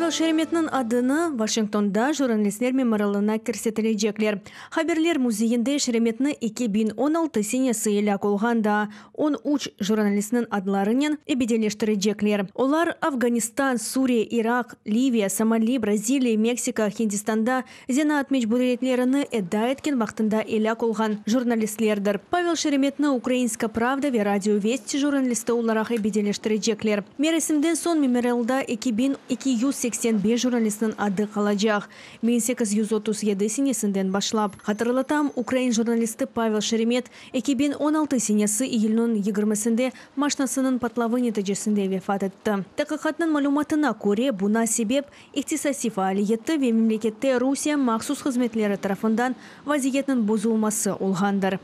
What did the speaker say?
Pavel Şeremetniñ adını Washingtonda Jurnalistler memorialına kirsetilecekler. Haberler müzeyinde Şeremetni 2016 senesi elâk olğan daa 13 jurnalistniñ adlarınen ebediyleştirecekler. Olar Afganistan, Suriye, İraq, Liviya, Somali, Braziliya, Meksika, Hindistanda zenaat mecburiyetlerini eda etken vaqtında elâk olğan jurnalistlerdir. Pavel Şeremetni Ukrainska pravda ve Radio Vesti jurnalisti olaraq ebediyleştirecekler. Merasimden soñ memorialda 2285 jurnalistniñ adı qalacaq, 1837 senesinden başlap. Hatırlatam, ukrain jurnalisti Pavel Şeremet 2016 senesi iyülniñ 20-sinde maşnasınıñ patlavı neticesinde vefat etti. Taqiqatnıñ malümatına köre, buña sebep ihtisasiy faaliyeti ve memlekette Rusiye mahsus hızmetleri tarafından vaziyetniñ bozulması olğandır.